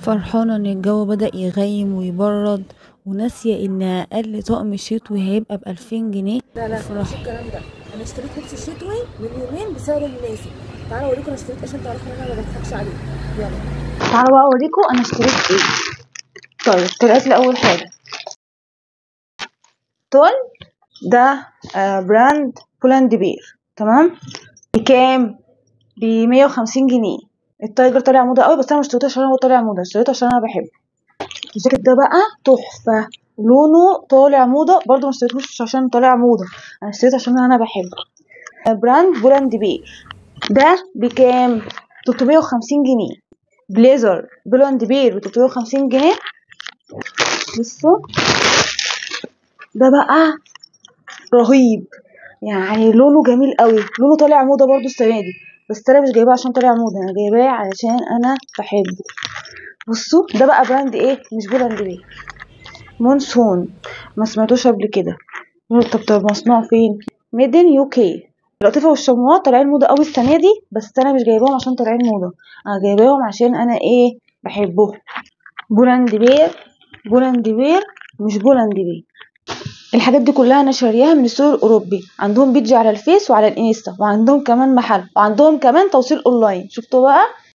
فرحانة ان الجو بدأ يغيم ويبرد، وناسية ان اقل طقم شتوي هيبقى ب2000 جنيه. لا لا مش الكلام ده، انا اشتريت لبس شتوي من يومين بسعر مناسب. تعالوا اوريكم انا اشتريت عشان تعرفوا ان انا ما بضحكش عليكم. يلا تعالوا بقى اوريكم انا اشتريت ايه. طيب طلعت لي اول حاجة تون، ده brand Pull and Bear، تمام؟ بكام؟ ب150 جنيه. ال tiger طالع موضة قوي، بس انا ما اشتريتوش عشان هو طالع موضة، اشتريته عشان انا بحبه. الجاكيت ده بقى تحفة، لونه طالع موضة برضو، ما اشتريتهوش عشان طالع موضة، انا اشتريته عشان انا بحبه. brand Pull and Bear، ده بكام؟ 350 جنيه. بليزر Pull and Bear ب 350 جنيه. بصوا ده بقى رهيب، يعني لونه جميل قوي، لونه طالع موضة برضو السنة دي، بس انا مش جايباه عشان طالع موضة، انا جايباه علشان انا بحبه. بصوا ده بقى brand ايه؟ مش Pull and Bear، Monsoon، ما سمعتوش قبل كده. طب مصنوع فين؟ made in UK. القطيفه والشمواه طالعين موضة قوي السنة دي، بس انا مش جايباهم عشان طالعين موضة، انا جايباهم عشان انا ايه؟ بحبهم. Pull and Bear، Pull and Bear، مش Pull and Bear. الحاجات دي كلها انا شارياها من السوق الاوروبي، عندهم page على الفيس وعلى الانستا، وعندهم كمان محل، وعندهم كمان توصيل اونلاين. شفتوا بقى؟